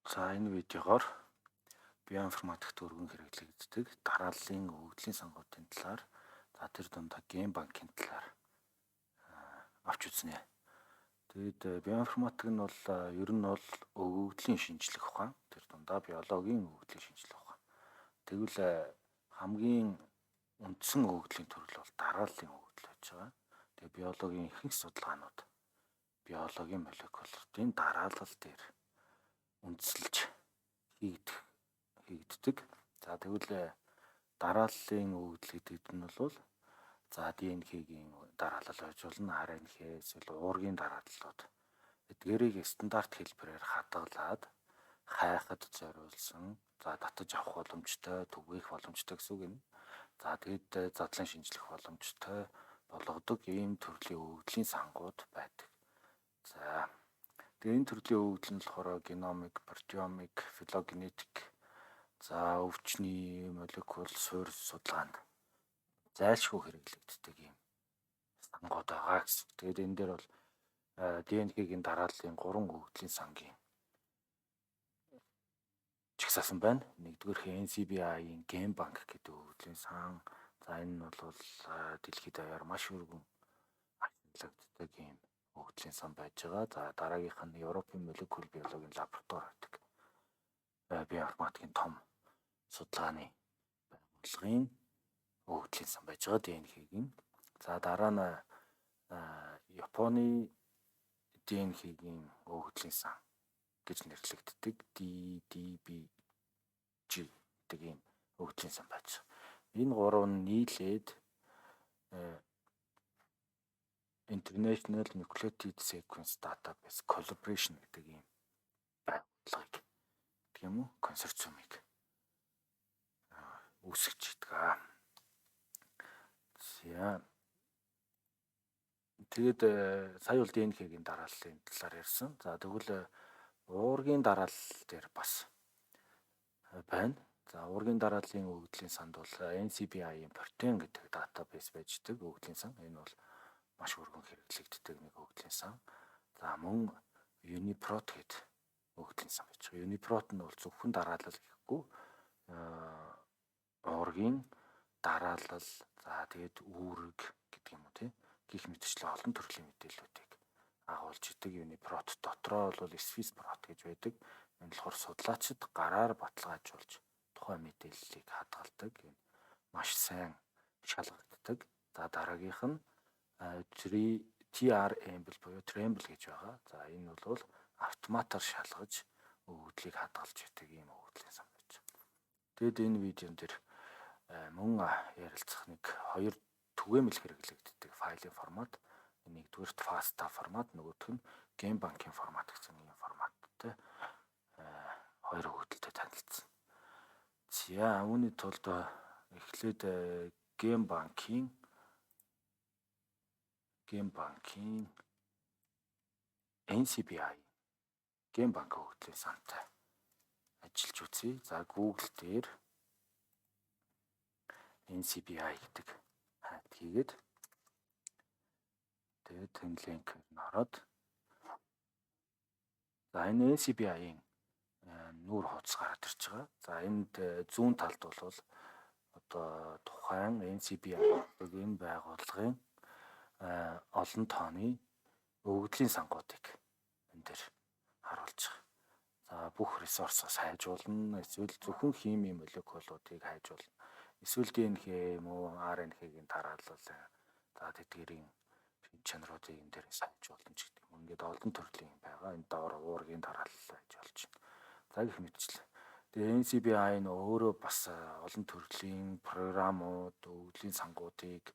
За, энэ видеогоор биоинформатикт өргөн хэрэглэгддэг дарааллын өгөгдлийн сангуудын талаар, за тэр дундаа GenBank-ийн талаар авч үзнэ. Тэгээд биоинформатик нь бол ер нь бол өгөгдлийн шинжлэх ухаан, тэр дундаа биологийн өгөгдлийн шинжлэх ухаан. Тэгвэл хамгийн үндсэн өгөгдлийн төрөл бол дарааллын өгөгдөл байж байгаа. Тэгээд биологийн ихэнх судалгаанууд биологийн молекулуудын дараалал дээр үндэслэж хийгддэг. За, тэгвэл дарааллын өгөгдөл гэдэг нь бол за ДНХ-гийн дараалал байж болно, РНХ, эсвэл уургийн дарааллууд. Эдгээрийг стандарт хэлбэрээр хадгалаад хайхад зориулсан, за татаж авах боломжтой, түгээх боломжтой гэсэн үг юм. За, тэгэд задлан шинжлэх боломжтой болгодог ийм төрлийн өгөгдлийн сангууд байдаг. За, тэгээ энэ төрлийн өгөгдөл нь болохоор геномик, протеомик, филогенетик, за өвчний молекул суурь судалгаанд зайлшгүй хэрэглэгддэг ийм сангууд байгаа гэсэн. Тэгээд энэ дээр бол ДНХ-гийн дарааллын 3 өгөгдлийн сангийн жагсаасан байна. Нэгдүгээрх NCBI-ийн GenBank гэдэг өгөгдлийн сан. За, энэ нь бол дэлхийд даяар маш өргөн ашиглагддаг ийм өгөгдлийн сан байж байгаа. За, дараагийнх нь Европын молекул биологийн лаборатори гэдэг биоинформатикийн том судалгааны байгууллагын өгөгдлийн сан байж байгаа, ДНХ-гийн. За, дараа нь Японы ДНХ-гийн өгөгдлийн сан гэж нэрлэгддэг DDBJ гэдэг ийм өгөгдлийн сан байж байгаа. Энэ гурав нь нийлээд International Nucleotide Sequence Database Collaboration гэдэг ийм байгууллагыг гэх юм уу, консорциумыг үүсгэж идэг. За, тэгээд сая бол ДНХ-гийн дарааллын талаар ярьсан. За, тэгвэл уургийн дараалал дээр бас байна. За, уургийн дарааллын өгөгдлийн санд бол NCBI-ийн Protein гэдэг database байждаг өгөгдлийн сан. Энэ бол маш өргөн хэрэглэгддэг нэг өгөгдлийн сан. За, мөн UniProt гэдэг өгөгдлийн сан байж байгаа. UniProt нь бол зөвхөн дараалал гэхгүй уургийн дараалал, за тэгээд үүрэг гэдэг юм уу, тий, гэх мэтчлэн олон төрлийн мэдээллүүдийг агуулж идэг. UniProt дотроо бол SwissProt гэж байдаг. Энэ болохоор судлаачид гараар баталгаажуулж тухайн мэдээллийг хадгалдаг. Энэ маш сайн шалгагддаг. За, дараагийнх нь TrEMBL буюу TrEMBL гэж байгаа. За, энэ бол автоматар шалгаж өгөгдлийг хадгалж идэг ийм өгөгдлийн сан байж байгаа. Тэгэд энэ видеон дээр мөн ярилцах нэг хоёр түгээмэл хэрэглэгддэг файлын формат. Нэгдүгээрт FASTA формат, нөгөөх нь GenBank-ийн формат гэсэн ийм форматтай хоёр өгөгдөлтэй танилцсан. За, үүний тулд эхлээд GenBank-ийн NCBI GenBank өгөгдлийн сантай ажиллаж үзье. За, Google дээр NCBI гэдэг хайлт хийгээд, тэгээд энэ линкээр нь ороод, за энэ NCBI-ийн нүүр хуудас гараад ирж байгаа. За, энд зүүн талд бол одоо тухайн NCBI гэдэг энэ байгууллагын олон тооны өгөгдлийн сангуудыг энэ дээр харуулж байгаа. За, бүх ресурсаас хайж болно. Эсвэл зөвхөн химийн молекулуудыг хайж болно. Эсвэл ДНХ юм уу, РНХ-гийн дараалал, за тэдгэрийн шинж чанаруудыг энэ дээр хайж болно ч гэдэг юм. Ингээд олон төрлийн юм байгаа. Энэ доор уургийн дараалал байж болж байна. За, гэх мэтчлэн. Тэгээ NCBI нь өөрөө бас олон төрлийн програмууд, өгөгдлийн сангуудыг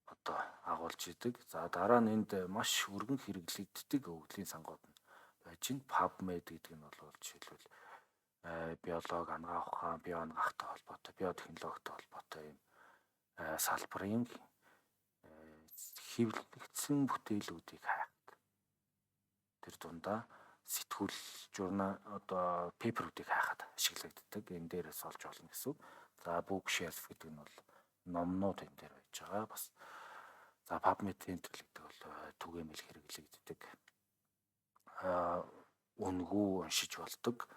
одоо агуулж идэг. За, дараа нь энд маш өргөн хэрэглэгддэг өгөгдлийн сангууд нь байж байна. PubMed гэдэг нь бол жишээлбэл биологи, анагаах ухаан, био анагаахтай холбоотой, биотехнологитой холбоотой юм салбарын хэвлэгдсэн бүтээлүүдийг хайхад, тэр дундаа сэтгүүл, журнал, одоо paper үүдийг хайхад ашиглагддаг. Энэ дээрээс олж болно гэсэн үг. За, Bookshelf гэдэг нь бол номнууд энэ дээр байж байгаа. Бас за PubMed Central гэдэг бол түгээмэл хэрэглэгддэг. Үнэгүй уншиж болдог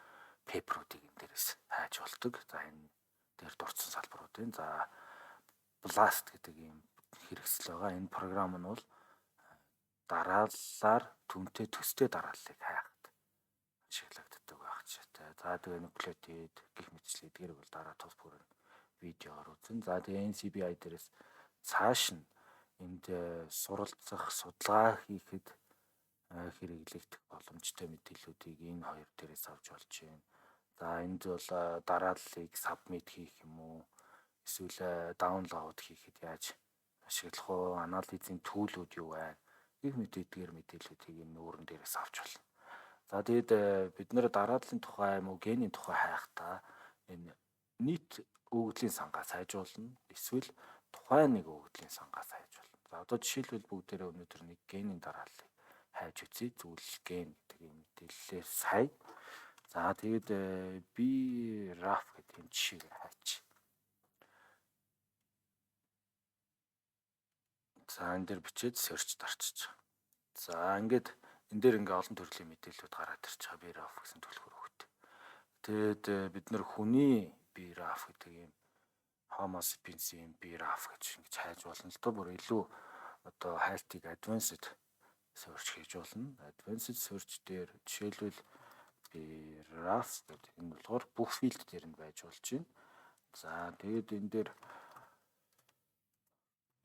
paper уудыг энэ дээрээс хайж болдог. За, энэ дээр дурдсан салбаруудын за BLAST гэдэг ийм хэрэгсэл байгаа. Энэ програм нь бол дарааллаар түүнтэй төстэй дарааллыг хайхад ашиглагддаг байх жишээтэй. За, тэгээ нуклеотид гэх мэтчлэн эдгээрийг бол дараа тус бүр видеоор үзэн. За, тэгээ NCBI дээрээс цааш нь энд суралцах, судалгаа хийхэд хэрэглэгдэх боломжтой мэдээллүүдийг энэ хоёр дээрээс авч болж байна. За, энд бол дарааллыг submit хийх юм уу, эсвэл download хийхэд яаж ашиглах уу, анализын tool үүд юу байна гэх мэт эдгээр мэдээллүүдийг энэ нүүрэн дээрээс авч болно. За, тэгээд бид нэр дарааллын тухай юм уу, генийн тухай хайхдаа энэ нийт өгөгдлийн сангаас хайж болно. Эсвэл тухайн нэг өгөгдлийн сангаас хайж болно. За, одоо жишээлбэл бүгдээрээ өнөөдөр нэг генийн дарааллыг хайж үзье. Зүйл ген гэдэг юм мэдээллээр сая. За, тэгээд BRAF гэдэг юм жишээг хайч. За, энэ дээр бичээд search дарчиж. За, ингээд энэ дээр ингээ олон төрлийн мэдээллүүд гараад ирж байгаа, BRAF гэсэн түлхүүр өгт. Тэгээд бид нар хүний BRAF гэдэг юм, Homo sapiens-ийн BRAF гэж ингэж хайж болно л доо. Бүр илүү одоо хайлтыг advanced search хийж болно. Advanced search дээр жишээлбэл BRAF гэдэг энэ болохоор бүх field дээр нь байж болж байна. За, тэгээд энэ дээр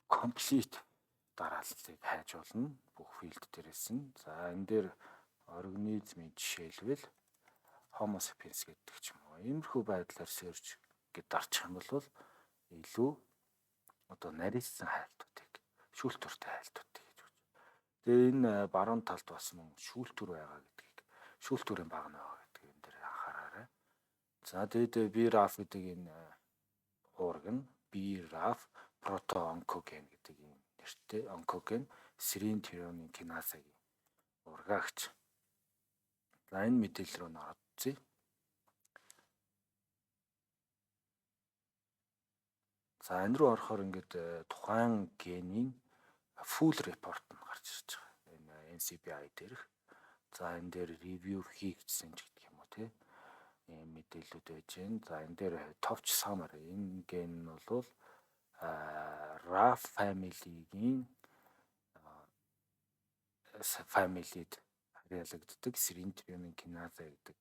complete дарааллыг хайж болно. Бүх field дээрээс нь. За, энэ дээр организмын жишээлбэл Homo sapiens гэдэг ч юм уу. Иймэрхүү байдлаар search гэд дарчих юм бол илүү одоо нарийссан хайлтуудыг, шүүлтүүртэй хайлтуудыг хийж өгч. Тэгээ энэ баруун талд бас мөн шүүлтүүр байгаа гэдгийг, шүүлтүүрийн баг нь байгаа гэдгийг энэ дээр анхаараарай. За, тэгээд BRAF гэдэг энэ уураг нь BRAF proto-oncogene гэдэг ийм нэртэй онкоген serine threonine киназагийн уургаагч. За, энэ мэдээлэл рүү н ороод үзье. За, энэ рүү орохоор ингээд тухайн генийн full report нь гарч ирж байгаа. Энэ NCBI дээрх. За, энэ дээр review хийгдсэн ч гэдэг юм уу, тий. Ийм мэдээллүүд байж байна. За, энэ дээр товч summary, энэ ген нь бол RAF family-гийн family-д харьяалагддаг serine threonine киназа гэдэг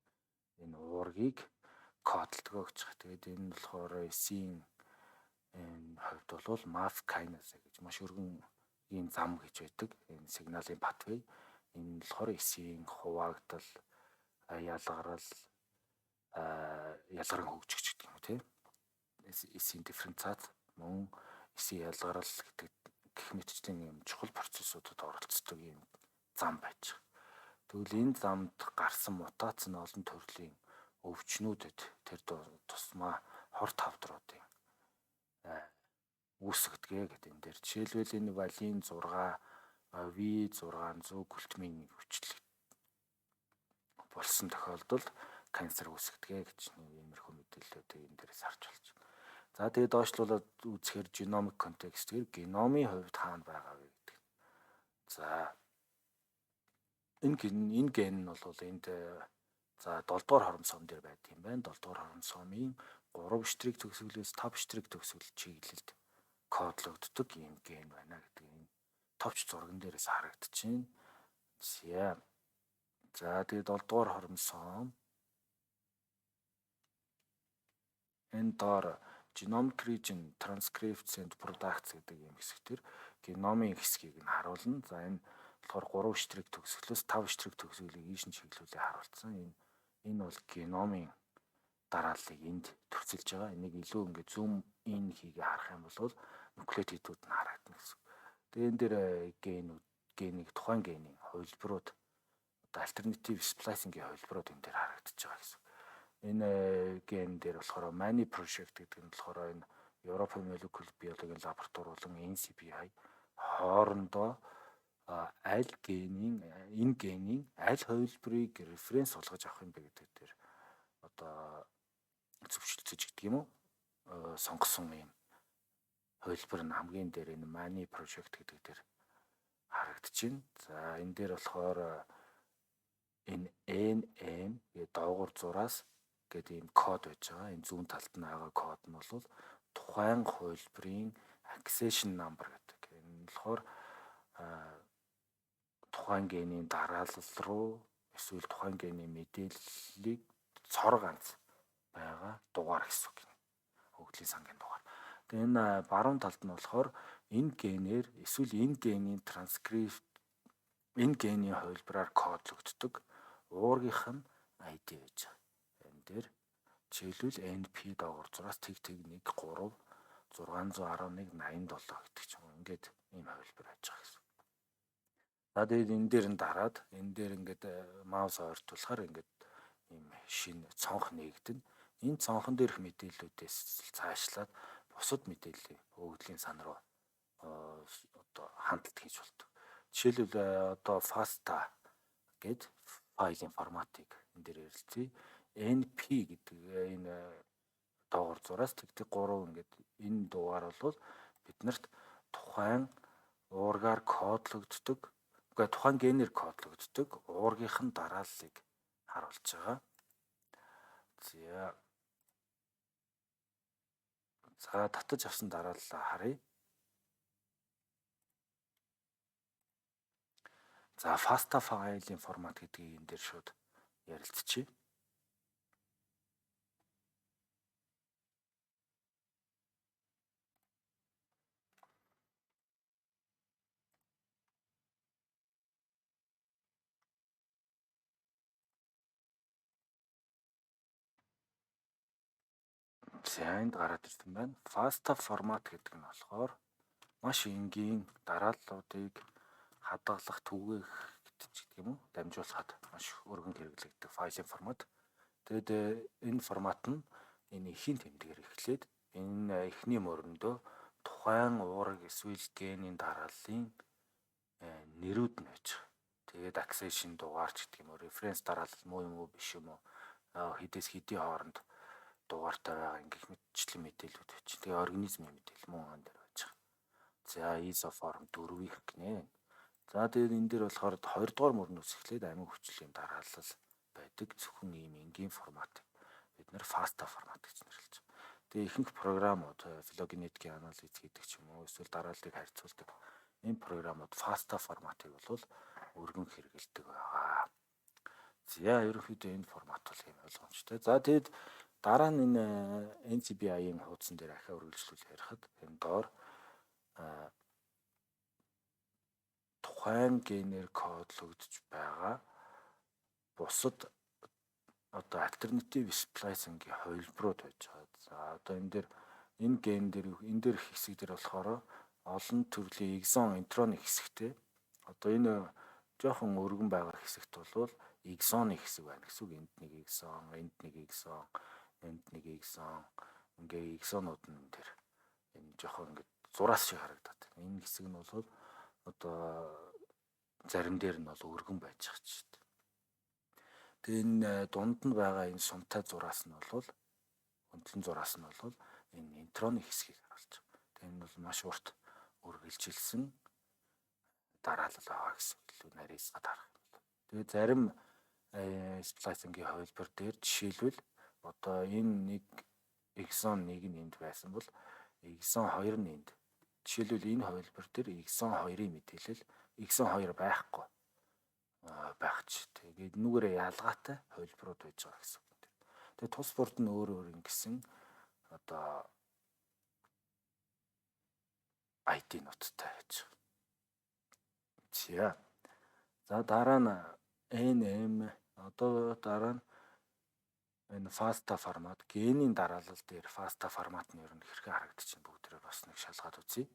энэ уургийг кодлдог гэж байгаа. Тэгээд энэ болохоор эсийн энэ хувьд бол MAP kinase гэж маш өргөн ийм зам гэж байдаг. Энэ сигналын pathway. Энэ болохоор эсийн хуваагдал, ялгарал, ялгаран хөгжих гэдэг юм уу, тийм. Эсийн дифференциац, мөн эсийн ялгарал гэдэг гэх мэтчлийн юм чухал процессуудад оролцдог ийм зам байж байгаа. Тэгвэл энэ замд гарсан мутац нь олон төрлийн өвчнүүдэд, тэр тусмаа хор тавдруудын үүсгэдэг гэдэг энэ дээр. Жишээлбэл, энэ валин 6 V600 глутамин хүчлэг болсон тохиолдолд канцер үүсгэдэг гэж нэг иймэрхүү мэдээллүүдийг энэ дээрээс харж болж байна. За, тэгээд доошлуулаад үзэхээр genomic context гэр геномын хувьд хаана байгаа вэ гэдэг. За, энэ ген нь бол энд, за, 7 дугаар хромосом дээр байдаг юм байна. 7 дугаар хромосомын 3 штрих төгсгөлөөс 5 штрих төгсгөл чиглэлд кодлогддог ийм ген байна гэдэг энэ товч зурган дээрээс харагдчихэв. За. За, тэгээд 7 дугаар хромосом энэ доор genomic region transcripts and products гэдэг ийм хэсэг төр геномын хэсгийг нь харуулна. За, энэ болохоор 3 штрих төгсгөлөөс 5 штрих төгсгөлийг ийш нь чиглүүлээ харуулсан. Энэ бол геномын дарааллыг энд төрцөлж байгаа. Энийг илүү ингээд zoom in хийгээ харах юм бол нуклеотидууд нь харагдана гэсэн. Тэгээ энэ дээр генүүд, генийг, тухайн генийн хувилбарууд, одоо alternative splicing-ийн хувилбарууд энэ дээр харагдаж байгаа гэсэн. Энэ ген дээр болохоор MANI project гэдэг нь болохоор энэ European Molecular Biology лаборатори болон NCBI хоорондоо аль генийн, энэ генийн аль хувилбарыг reference болгож авах юм бэ гэдэг дээр одоо зөвшөлдсөж гэдэг юм уу, сонгосон юм хувилбар нь хамгийн дээр энэ MANI project гэдэг дээр харагдаж байна. За, энэ дээр болохоор Энэ NM гэдэг доогуур зураас гэдэг ийм код байж байгаа. Энэ зүүн талд нь байгаа код нь бол тухайн хувилбарын accession number гэдэг. Энэ нь болохоор тухайн генийн дараалал руу эсвэл тухайн гений мэдээллийг цор ганц байгаа дугаар гэсэн үг. Өгөгдлийн сангийн дугаар. Тэгээ энэ баруун талд нь болохоор энэ генээр эсвэл энэ генийн транскрипт, энэ генийн хувилбараар кодлогддог уургийнх нь ID байж байгаа. Энэ дээр жишээлбэл NP доогуур зураас тэг тэг 1 3 611 87 гэдэг ч юм уу, ингээд ийм хувилбар байж байгаа гэсэн. За, тэгээд энэ дээр нь дараад, энэ дээр ингээд mouse ойртуулахаар ингээд ийм шинэ цонх нээгдэнэ. Энэ цонхон дээрх мэдээллүүдээс цаашлаад бусад мэдээллийн өгөгдлийн сан руу одоо хандалт хийж болдог. Жишээлбэл, одоо FASTA гээд файлын форматыг энэ дээр ярилцъя. NP гэдэг энэ доогуур зураас тэг тэг 3 ингээд энэ дугаар бол биднэрт тухайн уургаар кодлогддог, үгүй, тухайн генээр кодлогддог уургийнх нь дарааллыг харуулж байгаа. За. За, татаж авсан дарааллаа харъя. За, FASTA файлын формат гэдгийг энэ дээр шууд ярилцчихъя. За, энд гараад ирсэн байна. FASTA формат гэдэг нь болохоор маш энгийн дарааллуудыг хадгалах, түгээх гэдэг ч гэдэг юм уу, дамжуулахад маш өргөн хэрэглэгддэг файлын формат. Тэгээд энэ формат нь энэ эхийн тэмдгээр эхлээд энэ эхний мөрөндөө тухайн уураг эсвэл генийн дарааллын нэрүүд нь байж байгаа. Тэгээд accession дугаар ч гэдэг юм уу, reference дараалал муу юм уу, биш юм уу, хэдээс хэдийн хооронд дугаартай байгаа ингэх мэтчлэн мэдээлэлүүд байж. Тэгээ организмын мэдээлэл мөн энэ дээр байж байгаа. За, isoform дөрвийнх гинэ. За, тэгээд энэ дээр болохоор 2 дугаар мөрнөөс эхлээд амин хүчлийн дараалал байдаг. Зөвхөн ийм энгийн форматыг бид нар FASTA формат гэж нэрлэж байгаа. Тэгээ ихэнх програмууд, филогенетикийн анализ хийдэг ч юм уу, эсвэл дарааллыг харьцуулдаг энэ програмууд FASTA форматыг бол өргөн хэрэглэдэг байгаа. За, ерөнхийдөө энэ формат бол юм ойлгомжтой. За, тэгэд дараа нь энэ NCBI-ийн хуудсан дээр ахиа үргэлжлүүл ярихад энэ доор тухайн генээр кодлогдож байгаа бусад одоо alternative splicing-ийн хувилбарууд байж байгаа. За, одоо энэ дээр, энэ ген дээр, энэ дээр хэсэг дээр болохоор олон төрлийн экзон, интроны хэсэгтэй. Одоо энэ жоохон өргөн байгаа хэсэгт бол экзоны хэсэг байна гэсэн үг. Энд нэг экзон, энд нэг экзон, энд нэг экзон, ингээ экзонууд нь энэ тэр энэ жоохон ингээ зураас шиг харагдаад байна. Энэ хэсэг нь бол одоо зарим дээр нь бол өргөн байж байгаа ч шүү дээ. Тэгээ энэ дунд нь байгаа энэ сумтай зураас нь бол, өндлөн зураас нь бол энэ интроны хэсгийг харуулж байгаа. Тэгээ энэ бол маш урт үргэлжилсэн дараалал байгаа гэсэн илүү нарийсгаад харах юм бол. Тэгээ зарим splicing-ийн хувилбар дээр жишээлбэл одоо энэ нэг экзон 1 нь энд байсан бол экзон 2 нь энд. Жишээлбэл, энэ хувилбар дээр экзон 2-ын мэдээлэл, экзон 2 байхгүй байх ч. Тэгээд энүүгээрээ ялгаатай хувилбарууд байж байгаа гэсэн үг. Тэгээд тус бүрд нь өөр өөр ингэсэн одоо ID нуудтай байж байгаа. За. За, дараа нь NM, одоо дараа нь энэ FASTA формат, генийн дараалал дээр FASTA формат нь ер нь хэрхэн харагдаж байна, бүгдээрээ бас нэг шалгаад үзье.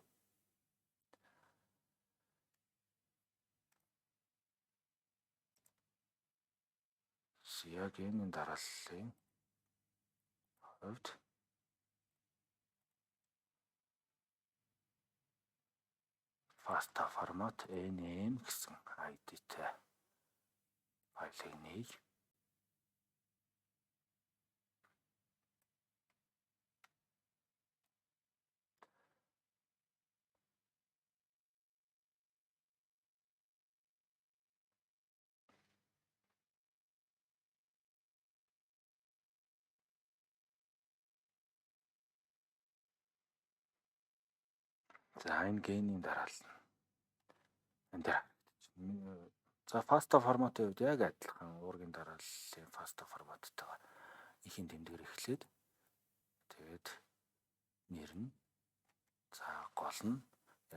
Яг генийн дарааллын хувьд FASTA формат NM гэсэн ID-тэй файлыг нээе. За, энэ генийн дараалал нь энэ дээр харагдаж. За, FASTA форматын хувьд яг адилхан уургийн дарааллын FASTA форматтайгаа ихийн тэмдгээр эхлээд, тэгээд нэр нь, за, гол нь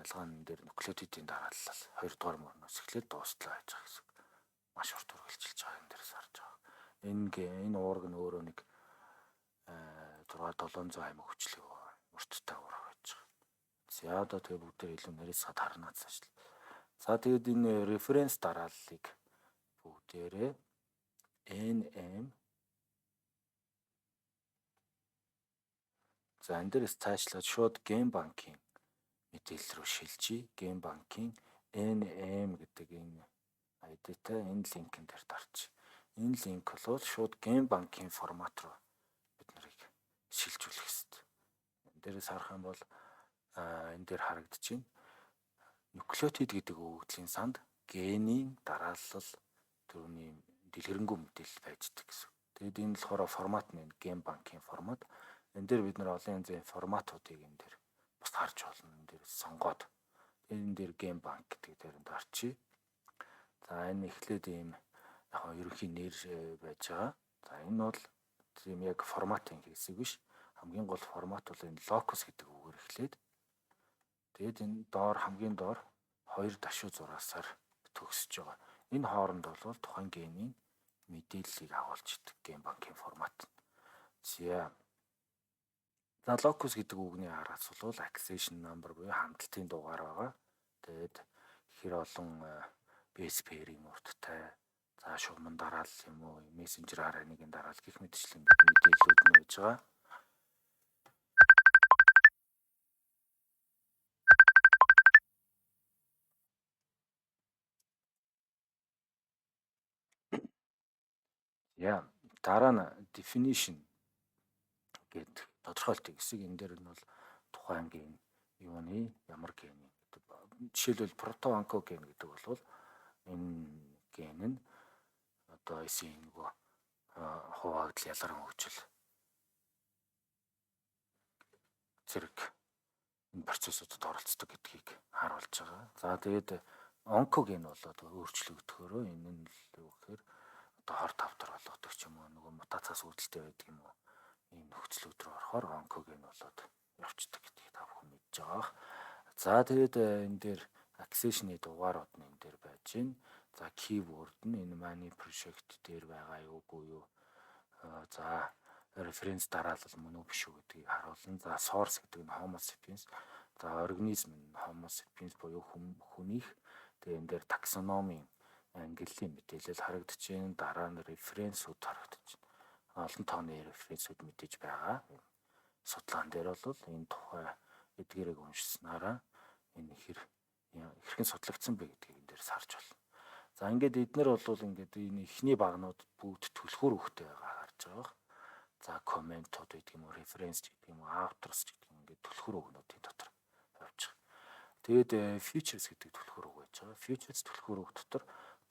ялгаа нь дээр нуклеотидын дараалал 2 дугаар мөрнөөс эхлээд дуустлаа байж байгаа гэсэн. Маш урт үргэлжилж байгаа энэ дээрс харж байгаа. Энэ уург нь өөрөө нэг 6 700 аймаг хүчлэг урттай уурга байж байгаа. За, одоо тэгээ бүгдээр илүү нарийсгаад харнаа цаашдаа. За, тэгээд энэ reference дарааллыг бүгдээрээ NM. За, энэ дээрээс цаашлаад шууд GenBank-ийн мэдээлэл рүү шилжиж, GenBank-ийн NM гэдэг энэ ID-тай энэ линкэн дээр дарч. Энэ линк бол шууд GenBank-ийн формат руу бид нарыг шилжүүлэх хэрэгтэй. Энэ дээрээс харах юм бол энэ дээр харагдаж байна. Нуклеотид гэдэг өгөгдлийн санд генийн дараалал төрөний дэлгэрэнгүй мэдээлэл байждаг гэсэн. Тэгээд энэ болохоор формат нь GenBank-ийн формат. Энэ дээр бид нар олон янзын форматуудыг энэ дээр бас харж болно. Энэ дээр сонгоод энэ дээр GenBank гэдэг дээр дарчи. За, энэ эхлээд ийм яг ерөнхий нэр байж байгаа. За, энэ бол тийм яг форматын хэсэг биш. Хамгийн гол формат бол энэ locus гэдэг үгээр эхлээд, тэгээд энэ доор, хамгийн доор хоёр дашуу зураасаар төгсөж байгаа. Энэ хооронд бол тухайн генийн мэдээллийг агуулж идэг GenBank-ийн формат. За. За, locus гэдэг үгний араас бол accession number буюу хандалтын дугаар байгаа. Тэгээд хэр олон base pair-ийн урттай, за, шугаман дараалал юм уу, messenger RNA-гийн дараалал гэх мэтчлэн мэдээллүүд нь байж байгаа. Яа, дараа нь definition гэдэг тодорхойлтыг хэсэг. Энэ дээр нь бол тухайн ген юуны, ямар ген гэдэг. Жишээлбэл, proto-oncogen гэдэг бол энэ ген нь одоо эсийн нөгөө хуваагдал, ялгаран хөгжил зэрэг энэ процессуудад оролцдог гэдгийг харуулж байгаа. За, тэгээд онкоген болоод өөрчлөгдөхөөрөө энэ нь л юу гэхээр одоо хор тавдар болгодог ч юм уу, нөгөө мутацаас үүдэлтэй байдаг юм уу, ийм нөхцлүүд рүү орохоор онкоген болоод явцдаг гэдгийг та бүхэн мэдж байгаа. За, тэгээд энэ дээр accession-ы дугаарууд нь энэ дээр байж байна. За, keyword нь энэ манай project дээр байгаа юу, үгүй юу. За, reference дараалал мөн үү, биш үү гэдгийг харуулна. За, source гэдэг нь Homo sapiens. За, organism нь Homo sapiens буюу хүнийх. Тэгээ энэ дээр таксономийн ангиллын мэдээлэл харагдаж байна. Дараа нь reference үүд харагдаж байна. Олон тооны reference үүд мэдээж байгаа. Судалгаан дээр бол энэ тухай эдгээрийг уншсанараа энэ хэрхэн судлагдсан бэ гэдгийг энэ дээр сарж болно. За, ингээд эднэр бол ингээд энэ эхний баганууд бүгд түлхүүр өгтэй байгаа харж байгаа. За, comment ууд гэдэг юм уу, reference гэдэг юм уу, authors гэдэг юм, ингээд түлхүүр өгнүүдийн дотор явж байгаа. Тэгээд features гэдэг түлхүүр үг байж байгаа. Features түлхүүр үг дотор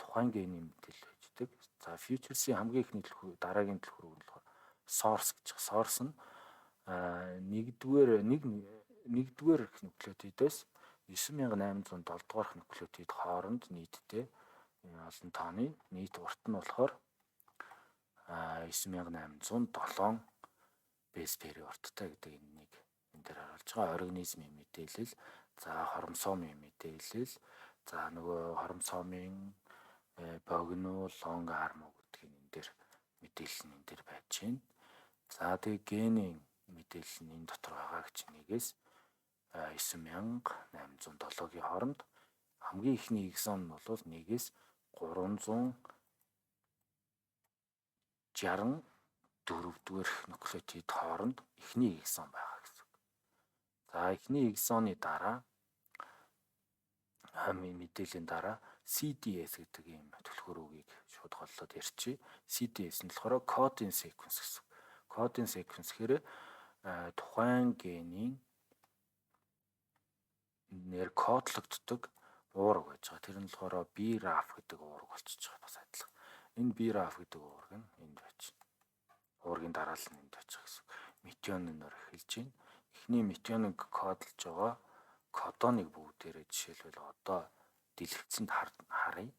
тухайн гений мэдээлэл байждаг. За, features-ийн хамгийн эхний түлхүүр, дараагийн түлхүүр үг нь болохоор source гэж байгаа. Source нь нэгдүгээр нуклеотидоос 9807 дугаар нуклеотид хооронд нийтдээ олон тооны нийт урт нь болохоор 9807 base pair-ийн урттай гэдэг энэнийг энэ дээр харуулж байгаа. Организмын мэдээлэл, за, хромосомын мэдээлэл, за, нөгөө хромосомын богино, long arm гэдгийг энэ дээр мэдээлэл нь энэ дээр байж байна. За, тэгээ генийн мэдээлэл нь энэ дотор байгаа гэж нэгээс 9807-гийн хооронд хамгийн эхний экзон нь бол нэгээс 364 дугаар нуклеотид хооронд эхний экзон байгаа гэсэн. За, эхний экзоны дараа, мэдээллийн дараа CDS гэдэг ийм түлхүүр үгийг шууд голлоод ярьчих. CDS нь болохоор coding sequence гэсэн. Coding sequence гэхээр тухайн генийн нэр кодлогддог уурга байж байгаа. Тэр нь болохоор BRAF гэдэг уурга болчихж байгаа, бас адилхан. Энэ BRAF гэдэг уурга нь энд байж байна. Уургийн дараалал нь энд байж байгаа гэсэн. Метиониноор эхэлж байна. Эхний метионыг кодлож байгаа Кодоныг бүгдээрээ жишээлбэл одоо дэлгэцэнд харъя.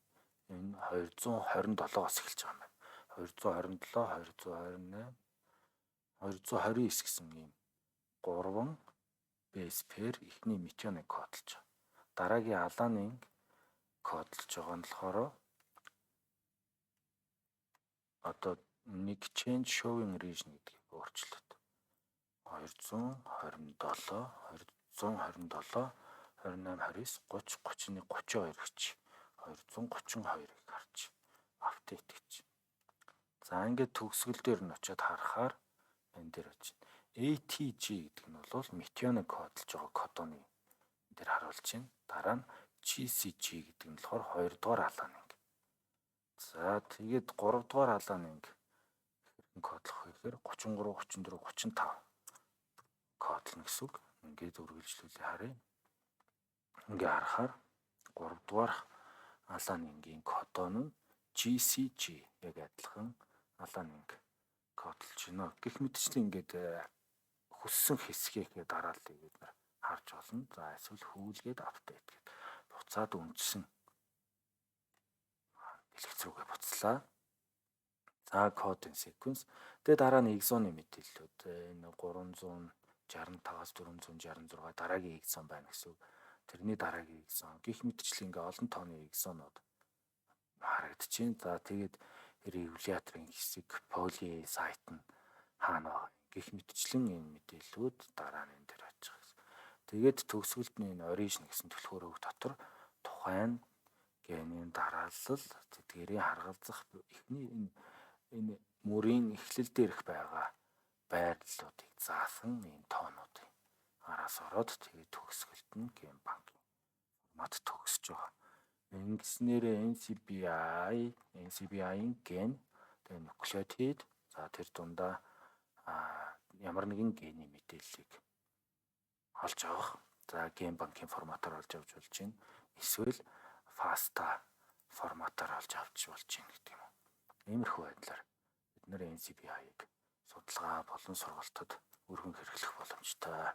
Энэ 227-оос эхэлж байгаа юм байна. 227, 228, 229 гэсэн ийм 3 base pair эхний метионыг кодлож байгаа. Дараагийн аланин кодлож байгаа нь болохоор одоо нэг change showing region гэдгийг өөрчлөлт. 227, 227, 28, 29, 30, 31, 32 гэж 232-ыг харж update гэж. За, ингээд төгсгөл дээр нь очиод харахаар энэ дээр очино. ATG гэдэг нь бол метионыг кодлож байгаа кодоны энэ дээр харуулж байна. Дараа нь GCG гэдэг нь болохоор 2 дугаар аланин. За, тэгээд 3 дугаар аланин хэрхэн кодлох вэ гэхээр 33, 34, 35 кодлно гэсэн үг. Ингээд үргэлжлүүлээ харъя. Ингээ харахаар 3 дугаар аланингийн кодон нь GCG яг адилхан аланин кодлж байна. Гэх мэтчлэн ингээд хүссэн хэсгийнхээ дарааллыг бид нар харж болно. За, эсвэл хүүлгээд update гээд буцаад үндсэн дэлгэц рүүгээ буцлаа. За, coding sequence. Тэгээ дараа нь экзоны мэдээллүүд, энэ 365-аас 466 дараагийн экзон байна гэсэн үг. Тэрний дараагийн экзон гэх мэтчлэн ингээ олон тооны экзонууд харагдчихээн. За, тэгээд регуляторын хэсэг, poly site нь хаана байгаа гэх мэтчлэн энэ мэдээллүүд дараа нь энэ дээр очиж байгаа гэсэн. Тэгээд төгсгөлд нь энэ origin гэсэн түлхүүр дотор тухайн генийн дараалал, тэдгээрийн харгалзах эхний энэ мөрийн эхлэл дээрх байгаа байрлалуудыг заасан энэ тоонуудын араас ороод, тэгээд төгсгөлд нь GenBank формат төгсөж байгаа. Ингэснээрээ NCBI, NCBI-ийн ген, тэгээ нуклеотид, за, тэр дундаа ямар нэгэн гений мэдээллийг олж авах. За, GenBank-ийн форматаар олж авч болж байна. Эсвэл FASTA форматаар олж авч болж байна гэдэг юм уу. Иймэрхүү байдлаар бид нар NCBI-г судалгаа болон сургалтад өргөн хэрэглэх боломжтой.